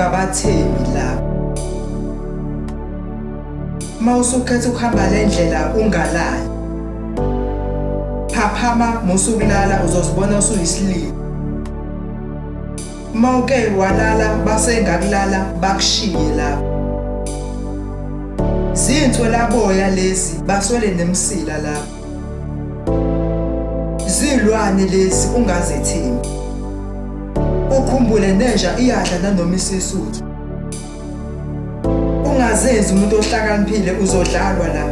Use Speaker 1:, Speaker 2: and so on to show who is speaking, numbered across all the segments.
Speaker 1: Ungabathembi laba. Uma usukhetha ukuhamba le ndlela ungalali. Phaphama musa ukulala uzozibona usuyisilima. Uma uke walala basengakulala bakushiye lapho. Zinswelaboya lezi baswele nemsila lapho. Zilwane lezi ungazethembi. Ukhumbule nenja iyadla nanoma isisuthu. Ungazenzi umuntu ohlakaniphile uzodlalwa la.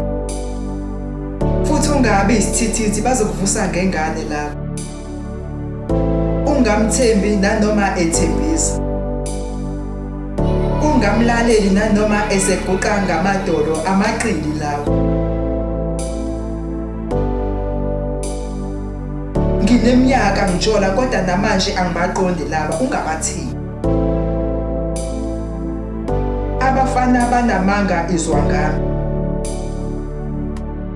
Speaker 1: Futhi ungabi isithithithi bazokuvusa ngengane lapho. Ungamthembi nanoma ethembisa. Ungamlaleli nanoma eseguqa ngamadolo amaqili lawo. Ngineminyaka ngitshola kodwa namanje angibaqondi laba ungabathembi. Abafana banamanga izwa ngami.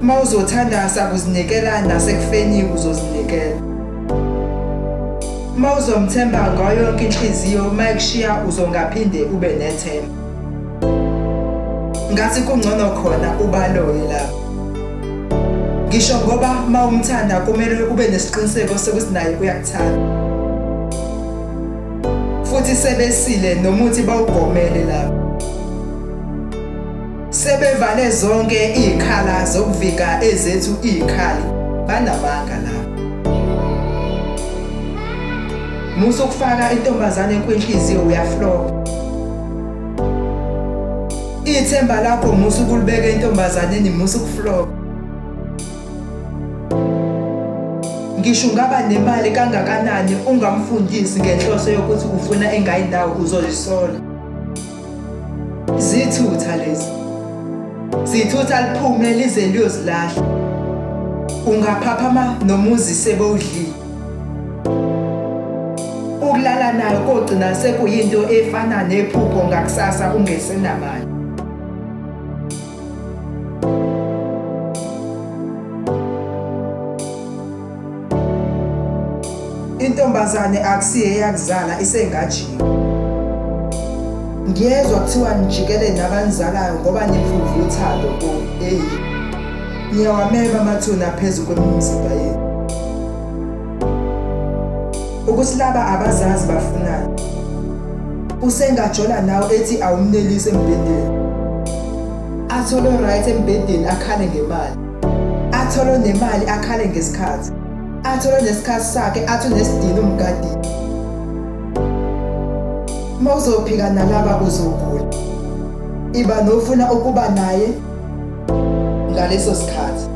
Speaker 1: Uma uzothanda sakuzinikela nasekufeni uzozinikela. Uma uzomthemba ngayo yonke inhliziyo uma ekushiya uzongaphinde ube nethemba. Ngathi kungcono khona ubaloye lapho. Ngisho ngoba uma umthanda kumele ube nesiqiniseko sokuthi naye uyakuthanda. Futhi sebesile nomuthi bawugomele lapho. Sebevale zonke izikhala zokuvika ezethu izikhali banamanga laba. Musa ukufaka intombazane kwinhliziyo uyaflopa. Ithemba lakho musa ukulibeka entombazaneni musa ukuflopa. Ngisho ungaba nemali kangakanani ungamfundisi ngenhloso yokuthi ufuna engayindawo uzozisola. Zithutha lezi. Zithutha liphume lize liyozilahla. Ungaphaphama nomuzi sebewudlile. Ukulala nayo kogcina sekuyinto efana nephupho ngakusasa ungesenamali. Intombazane akusiye eyakuzala isengajika. Ngiyezwa kuthiwa nijikele nabanizalayo ngoba niphuva uthando bo hey. Niyawamema amathuna phezu kwemizimba yenu. Ukuthi laba abazazi bafunani. Usengajola nawe ethi awumnelisi embhedeni. Athole right embhedeni akhale ngemali. Athole nemali akhale ngesikhathi. Athole nesikhathi sakhe athi unesidina umgadile. Uma uzophika nalaba uzogula. Iba nofuna ukuba naye ngaleso sikhathi.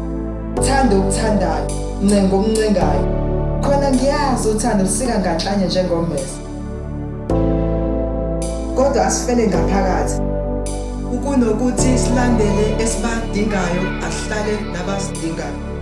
Speaker 1: Thanda okuthandayo, ncenga okuncengayo. Khona ngiyazi uthando lusika nganhlanye njengommese. Kodwa asifele ngaphakathi. Kunokuthi silandele esibadingayo asihlale nabasidingayo.